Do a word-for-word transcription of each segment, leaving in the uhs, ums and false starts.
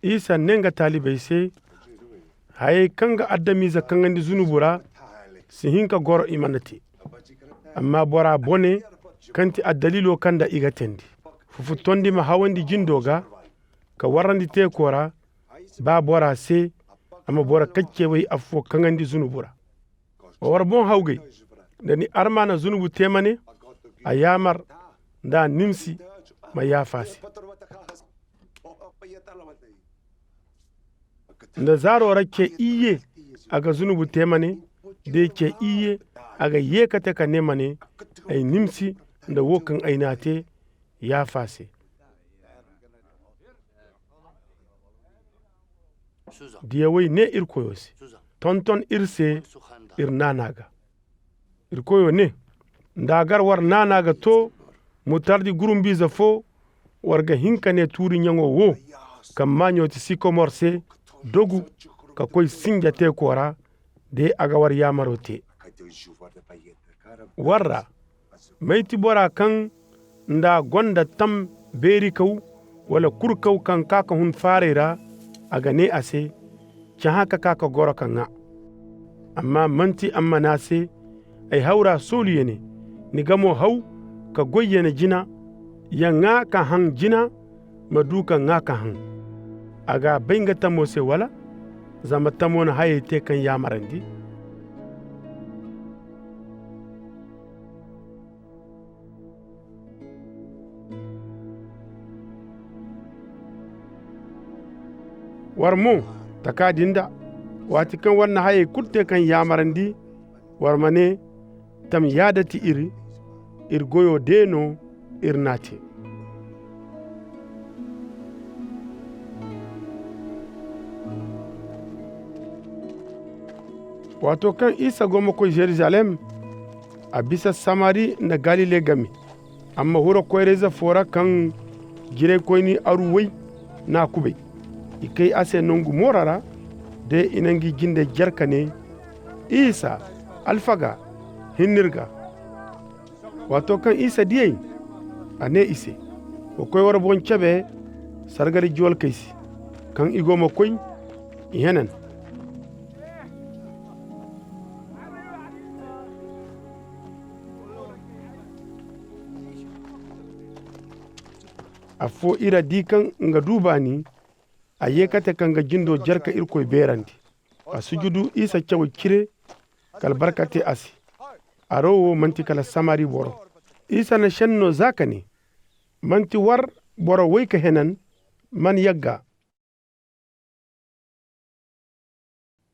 Isa ne nga taalibey se, hayey kaŋ ga adamize kaŋandi zunubu ra si hin ka goro i mana te. Amma bora bone kaŋ ti addaliilo kaŋ nda i ga teendi. Fufu tondi ma hawandi jindo ga, ka warrandi teeko ra, ba bora se a ma boro kaccewey affo kaŋandi zunubu ra. Wa war boŋ hawgay, da ni arma na zunubu te ma ne, a yaamar nda a nimsi ma yaafa a se. Nda zaaro ra ce iyye a ga zunubu te ma ne, da i ce iyye a ga ye ka te ka ne ma ne, ay nimsi nda wo kaŋ ay n'a te, yaafa a se. Diyawey ne Irkoyo se, tonton iri se iri naana ga. Irkoyo ne, nda gar war naana ga to mutardi gurumbiize fo, war ga hin ka ne tuuri ɲaŋo wo kaŋ maaɲo ti sikomor se, dogu ka koy sinja teeko ra, de a ga war yaamaro te. War ra, may ti bora kaŋ nda a gonda tam beeri kaw wala kuru kaw kaŋ kaa ka hun faaray ra, a ga ne a se, cahã ka kaa ka goro ka ŋaa. Amma manti a ma ne a se, ay hawra soolu ya ne, ni ga mo haw ka goy ya ne jina, ya ŋaa ka haŋ jina, ma du ka ŋaa ka haŋ. A ga a bay nga tamo se wala? Zama tamo na hayey te kaŋ yaamarandi. War mo taka din da, waati kaŋ war na hayey kulu te kaŋ yaamarandi, war ma ne, tam yaada ti iri, iri goyo de no iri n'a te. Waato kaŋ isa go ma koy Zerizalem, a bisa Samari nda Galile game. Amma huro koyrayze fo ra kaŋ jiraykoyni aru way n'a kubay. I kay a se nangu mooro ra, de i na ngi jinde jare ka ne, isa, alfaga, hin n'iri ga. Waato kaŋ isa diyey, a ne i se, wa koy war boŋ cebe sargari juwalkey se. Kaŋ i go ma koy, i henan. Affo ira di kaŋ nga du baani, a ye ka te ka nga jindo jare ka Irkoy beerandi. A sujudu isa cawo cire ka albarka te a se. Aro wo manti kala Samari boro. Isa na senno za ka ne, manti war boro way ka henan, man yagga.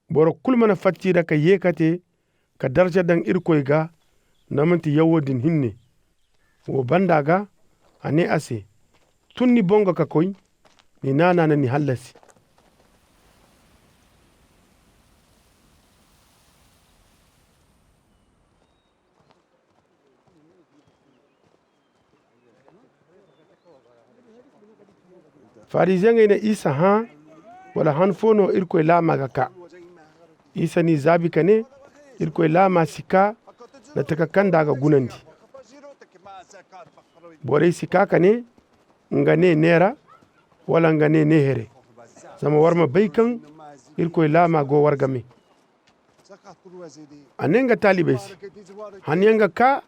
Boro kulu mana fatta i ra ka ye ka te ka darza daŋ Irkoy ga, nda manti yawo din hinne. Wo banda ga, a ne a se, tun ni boŋ ga ka koy, ni naana na ni hallasi. Fariziyeŋey na isa hã, wala han fo no Irkoy laama ga kaa? Isa n'i zaabi ka ne, Irkoy laama si kaa nda taka kaŋ nd'a ga gunandi. Borey si kaa ka ne, nga ne neera, wala nga ne neehere, zama war ma bay kaŋ Irkoy laama go war game. A ne nga taalibey se, han yaŋ ga kaa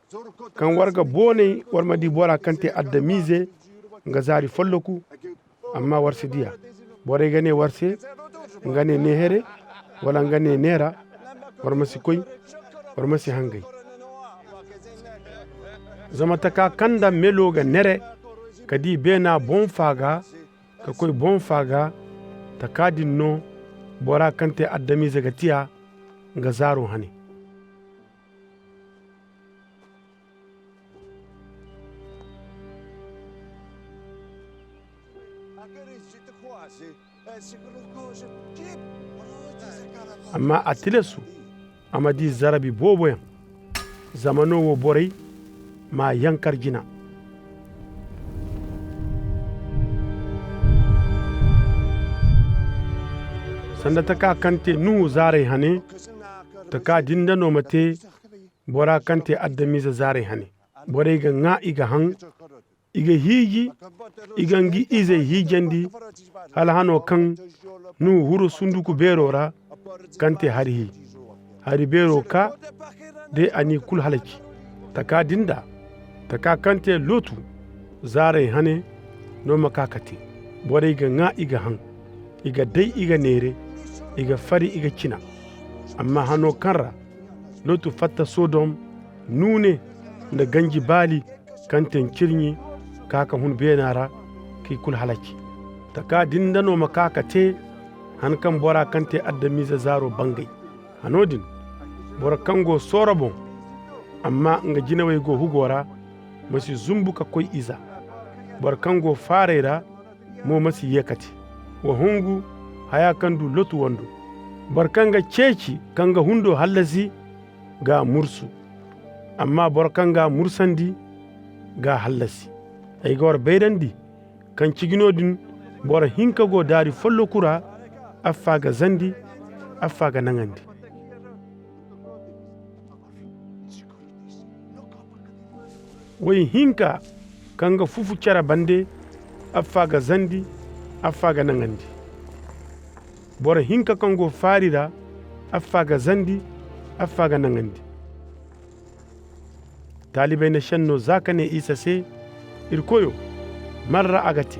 kaŋ war ga boonay war ma di bora kaŋ te adamize nga zaari folloku, amma war si di a. Borey ga ne war se, nga ne neehere, wala nga ne neera, war ma si koy, war ma si hangay. Zama taka kaŋ nda melo ga nere ka di beena boŋ fa ga, ka koy boŋ fa ga, taka din no bora kaŋ te adamize ga tiya nga zaaro hane. Amma a tilasu a ma di zarabi boobo yaŋ, zama no wo borey ma yankar jina. Sanda taka kaŋ te Nuhu zaarey hane, Taka din da no ma te bora kaŋ te adamize zaarey hane. Borey ga ŋaa, i ga haŋ, i ga hiiji, i ga ngi izey hiijandi, hala hano kaŋ Nuhu huru sunduku beero ra, kaŋ te hari hi. Hari beero kaa, de a n'i kulu halaci. Taka din da, taka kaŋ te Lotu zaarey hane no ma kaa ka te. Borey ga ŋaa, i ga haŋ, i ga day, i ga neere, i ga fari, i ga cina. Amma hano kaŋ ra Lotu fatta Sodom, nuune nda ganji baali kaŋ te ncirɲi kaa ka hun beena ra, k'i kulu halaci. Taka din da no ma kaa ka te han kaŋ bora kaŋ te adamize zaaro bangay. Hano din, boro kaŋ go sooro boŋ, amma nga jinawey go hugo ra, ma si zumbu ka koy iza. Boro kaŋ go faarey ra mo ma si ye ka te. Wa hungu haya kaŋ du Lotu wando. Boro kaŋ ga ceeci kaŋ ga hundo hallasi, g'a mursu, amma boro kaŋ g'a mursandi, g'a hallasi. Ay ga war bayrandi kaŋ ciji no-din boro hinka go daari folloku ra, affa ga zandi, affa ga naŋandi. Woy hinka kaŋ ga fufu care bande, affa ga zandi, affa ga naŋandi. Boro hinka kaŋ go faari ra, affa ga zandi, affa ga naŋandi. Taalibey na senno za ka ne Isa se, Irikoyo, man ra a ga te?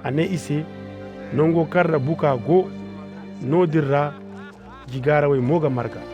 A ne i se, Nango kaŋ ra buka go, no-din ra jigaarawey mo ga marga.